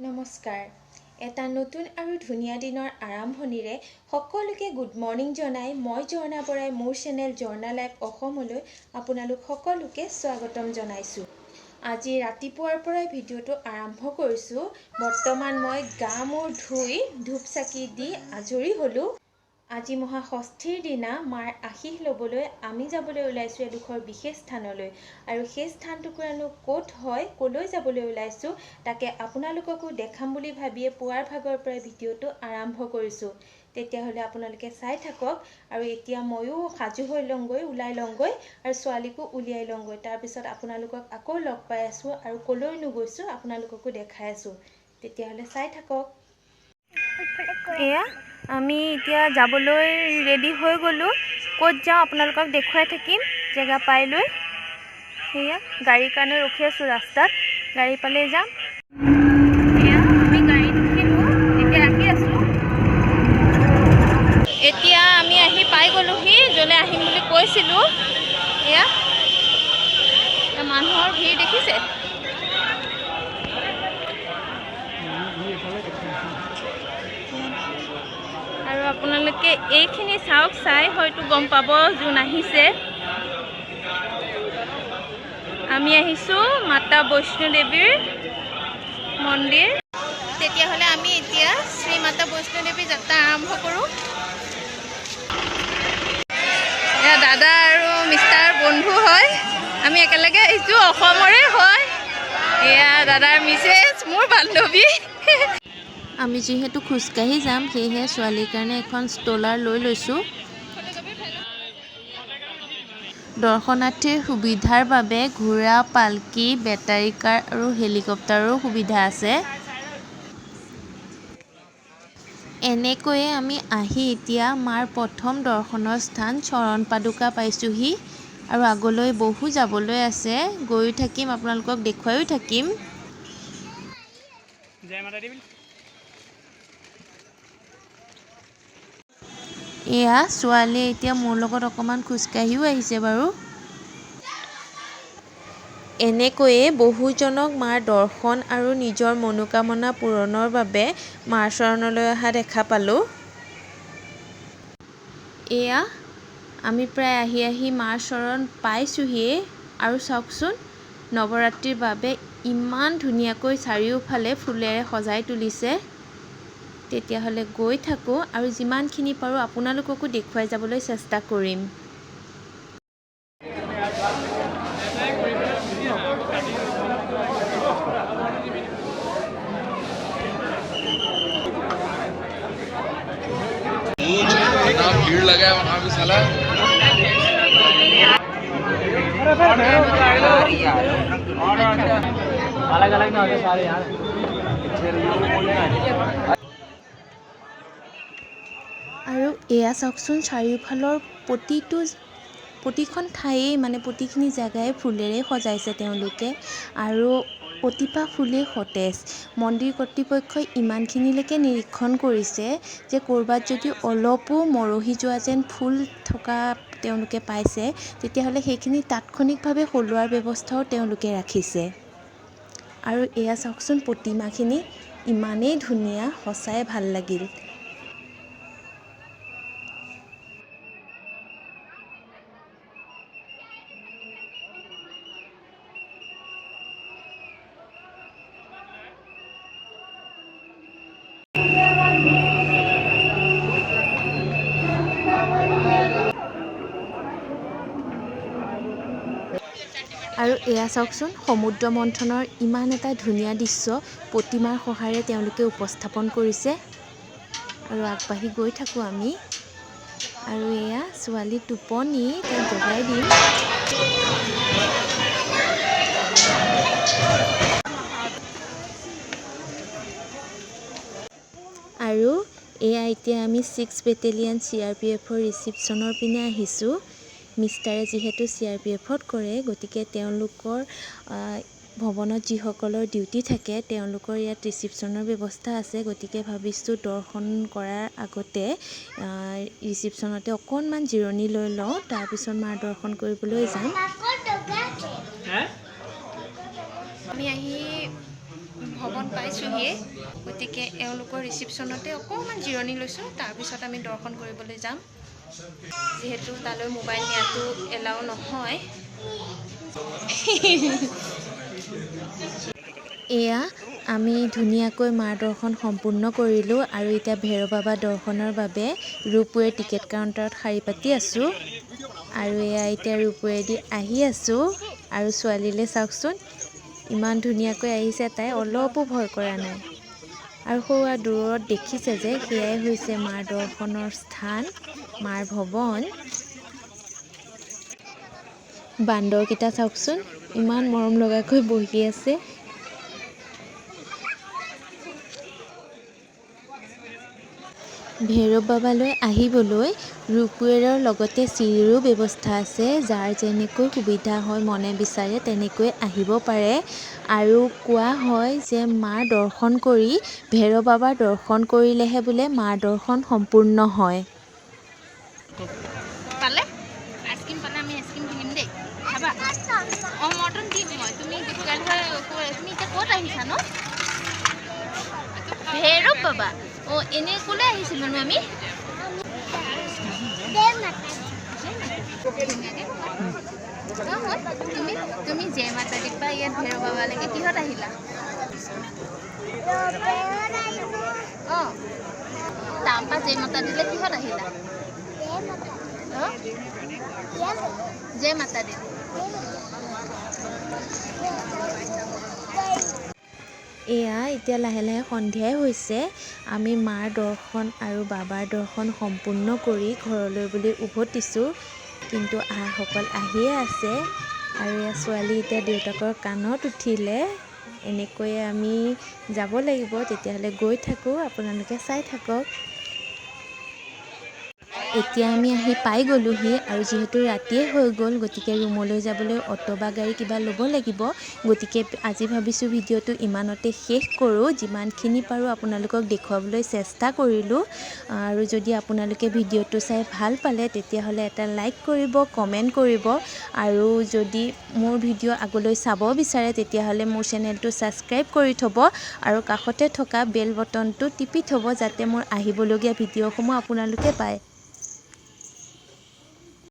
নমস্কাৰ। এটা নতুন আৰু ধুনীয়া দিনৰ আৰম্ভণিৰে সকলোকে গুড মৰ্ণিং জনাই মই ঝৰ্ণা বৰাই মোৰ চেনেল ঝৰ্ণা লাইফ অসমলৈ আপোনালোক সকলোকে স্বাগতম জনাইছোঁ। আজি ৰাতিপুৱাৰ পৰাই ভিডিঅ'টো আৰম্ভ কৰিছোঁ। বৰ্তমান মই গা মূৰ ধুই ধূপ চাকি দি আজৰি হ'লোঁ। আজি মহাষষ্ঠীৰ দিনা মাৰ আশীষ ল'বলৈ আমি যাবলৈ ওলাইছোঁ এডোখৰ বিশেষ স্থানলৈ, আৰু সেই স্থানটুকুৰানো ক'ত হয়, ক'লৈ যাবলৈ ওলাইছোঁ তাকে আপোনালোককো দেখাম বুলি ভাবিয়ে পুৱাৰ ভাগৰ পৰাই ভিডিঅ'টো আৰম্ভ কৰিছোঁ। তেতিয়াহ'লে আপোনালোকে চাই থাকক। আৰু এতিয়া ময়ো সাজু হৈ লওঁগৈ, ওলাই লওঁগৈ আৰু ছোৱালীকো উলিয়াই লওঁগৈ। তাৰপিছত আপোনালোকক আকৌ লগ পাই আছোঁ আৰু ক'লৈনো গৈছোঁ আপোনালোককো দেখাই আছোঁ। তেতিয়াহ'লে চাই থাকক। এয়া আমি এতিয়া যাবলৈ ৰেডি হৈ গ'লোঁ। ক'ত যাওঁ আপোনালোকক দেখুৱাই থাকিম জেগা পাই লৈ। সেয়া গাড়ীৰ কাৰণে ৰখি আছোঁ ৰাস্তাত, গাড়ী পালেই যাম। এয়া আমি গাড়ীত উঠিলোঁ, এতিয়া আহি আছোঁ। এতিয়া আমি আহি পাই গ'লোহি য'লৈ আহিম বুলি কৈছিলোঁ। এয়া মানুহৰ ভিৰ দেখিছে। আৰু আপোনালোকে এইখিনি চাওক, চাই হয়তো গম পাব যোন আহিছে। আমি আহিছোঁ মাতা বৈষ্ণোদেৱীৰ মন্দিৰ। তেতিয়াহ'লে আমি এতিয়া শ্ৰী মাতা বৈষ্ণোদেৱীৰ যাত্ৰা আৰম্ভ কৰোঁ। এয়া দাদা আৰু মিষ্টাৰ বন্ধু হয়, আমি একেলগে আহিছোঁ, অসমৰে হয়। এয়া দাদাৰ মিছেছ, মোৰ বান্ধৱী। আমি যিহেতু খোজকাঢ়ি যাম, সেয়েহে ছোৱালীৰ কাৰণে এখন ষ্ট্ৰলাৰ লৈ লৈছোঁ। দৰ্শনাৰ্থীৰ সুবিধাৰ বাবে ঘোঁৰা, পালকি, বেটাৰী কাৰ আৰু হেলিকপ্টাৰৰো সুবিধা আছে। এনেকৈয়ে আমি আহি এতিয়া মাৰ প্ৰথম দৰ্শনৰ স্থান চৰণ পাদুকা পাইছোঁহি। আৰু আগলৈ বহু যাবলৈ আছে, গৈও থাকিম, আপোনালোকক দেখুৱাইও থাকিম। এয়া ছোৱালীয়ে এতিয়া মোৰ লগত অকণমান খোজকাঢ়িও আহিছে বাৰু। এনেকৈয়ে বহুজনক মাৰ দৰ্শন আৰু নিজৰ মনোকামনা পূৰণৰ বাবে মাৰ চৰণলৈ অহা দেখা পালোঁ। এয়া আমি প্ৰায় আহি আহি মাৰ চৰণ পাইছোঁহিয়ে। আৰু চাওকচোন, নৱৰাত্ৰিৰ বাবে ইমান ধুনীয়াকৈ চাৰিওফালে ফুলেৰে সজাই তুলিছে। তেতিয়াহ'লে গৈ থাকোঁ আৰু যিমানখিনি পাৰোঁ আপোনালোককো দেখুৱাই যাবলৈ চেষ্টা কৰিম। इतना भीड़ लगा है वहाँ भी साला। अलग अलग ना होते सारे यार। আৰু এয়া চাওকচোন, চাৰিওফালৰ প্ৰতিখন ঠায়েই মানে প্ৰতিখিনি জেগাই ফুলেৰে সজাইছে তেওঁলোকে। আৰু প্ৰতিপাহ ফুলেই সতেজ। মন্দিৰ কৰ্তৃপক্ষই ইমানখিনিলৈকে নিৰীক্ষণ কৰিছে যে ক'ৰবাত যদি অলপো মৰহি যোৱা যেন ফুল থকা তেওঁলোকে পাইছে, তেতিয়াহ'লে সেইখিনি তাৎক্ষণিকভাৱে সলোৱাৰ ব্যৱস্থাও তেওঁলোকে ৰাখিছে। আৰু এয়া চাওকচোন, প্ৰতিমাখিনি ইমানেই ধুনীয়া, সঁচাই ভাল লাগিল। আৰু এয়া চাওকচোন, সমুদ্ৰ মন্থনৰ ইমান এটা ধুনীয়া দৃশ্য প্ৰতিমাৰ সহায়েৰে তেওঁলোকে উপস্থাপন কৰিছে। আৰু আগবাঢ়ি গৈ থাকোঁ আমি। আৰু এয়া ছোৱালী টোপনি, তাইক জগাই দিম। আৰু এয়া এতিয়া আমি 6 বেটেলিয়ন CRPFৰ ৰিচিপশ্যনৰ পিনে আহিছোঁ। মিষ্টাৰে যিহেতু CRPFত কৰে, গতিকে তেওঁলোকৰ ভৱনত যিসকলৰ ডিউটি থাকে তেওঁলোকৰ ইয়াত ৰিচিপশ্যনৰ ব্যৱস্থা আছে। গতিকে ভাবিছোঁ দৰ্শন কৰাৰ আগতে ৰিচিপশ্যনতে অকণমান জিৰণি লৈ লওঁ, তাৰপিছত মাৰ দৰ্শন কৰিবলৈ যাম। আমি আহি ভৱন পাইছোঁহিয়ে, গতিকে এওঁলোকৰ ৰিচিপশ্যনতে অকণমান জিৰণি লৈছোঁ। তাৰপিছত আমি দৰ্শন কৰিবলৈ যাম, যিহেতু তালৈ মোবাইল নিয়াটো এলাও নহয়। এয়া আমি ধুনীয়াকৈ মাৰ দৰ্শন সম্পূৰ্ণ কৰিলোঁ আৰু এতিয়া ভৈৰৱ বাবা দৰ্শনৰ বাবে ৰোপৱেৰ টিকেট কাউণ্টাৰত শাৰী পাতি আছোঁ। আৰু এয়া এতিয়া ৰোপৱেদি আহি আছোঁ। আৰু ছোৱালীলৈ চাওকচোন, ইমান ধুনীয়াকৈ আহিছে, তাই অলপো ভয় কৰা নাই। আৰু সৌৱা দূৰত দেখিছে যে সেয়াই হৈছে মাৰ দৰ্শনৰ স্থান, মাৰ ভৱন। বান্দৰকেইটা চাওকচোন, ইমান মৰম লগাকৈ বহি আছে। ভৈৰৱ বাবালৈ আহিবলৈ ৰোপৱেৰৰ লগতে চিৰিৰো ব্যৱস্থা আছে, যাৰ যেনেকৈ সুবিধা হয় মনে বিচাৰে তেনেকৈ আহিব পাৰে। আৰু কোৱা হয় যে মাৰ দৰ্শন কৰি ভৈৰৱ বাবাৰ দৰ্শন কৰিলেহে বোলে মাৰ দৰ্শন সম্পূৰ্ণ হয়। পালে আইচক্ৰীম পালে আমি আইচক্ৰীম কিনিম দেই, খাবা? অঁ, মৰ্টন দিম মই। তুমি তুমি এতিয়া ক'ত আহিছা ন? ভৈৰৱ বাবা। অঁ, এনেই ক'লৈ আহিছিলোঁনো আমি? তুমি তুমি জয় মাতা দিৰ পৰা ইয়াত ভৈৰৱ বাবালৈকে কিহত আহিলা? অঁ, তাৰপৰা জয় মাতা দিলে কিহত আহিলা? অঁ, জয় মাতা দি। এয়া এতিয়া লাহে লাহে সন্ধিয়াই হৈছে। আমি মাৰ দৰ্শন আৰু বাবাৰ দৰ্শন সম্পূৰ্ণ কৰি ঘৰলৈ বুলি উভতিছোঁ, কিন্তু আহাসকল আহিয়ে আছে। আৰু এয়া ছোৱালী এতিয়া দেউতাকৰ কাণত উঠিলে। এনেকৈয়ে আমি যাব লাগিব, তেতিয়াহ'লে গৈ থাকোঁ, আপোনালোকে চাই থাকক। এতিয়া আমি আহি পাই গ'লোহি আৰু যিহেতু ৰাতিয়ে হৈ গ'ল, গতিকে ৰুমলৈ যাবলৈ অ'টো বা গাড়ী কিবা ল'ব লাগিব। গতিকে আজি ভাবিছোঁ ভিডিঅ'টো ইমানতে শেষ কৰোঁ। যিমানখিনি পাৰোঁ আপোনালোকক দেখুৱাবলৈ চেষ্টা কৰিলোঁ। আৰু যদি আপোনালোকে ভিডিঅ'টো চাই ভাল পালে তেতিয়াহ'লে এটা লাইক কৰিব, কমেণ্ট কৰিব। আৰু যদি মোৰ ভিডিঅ' আগলৈ চাব বিচাৰে তেতিয়াহ'লে মোৰ চেনেলটো ছাবস্ক্ৰাইব কৰি থ'ব আৰু কাষতে থকা বেল বটনটো টিপি থ'ব, যাতে মোৰ আহিবলগীয়া ভিডিঅ'সমূহ আপোনালোকে পায়।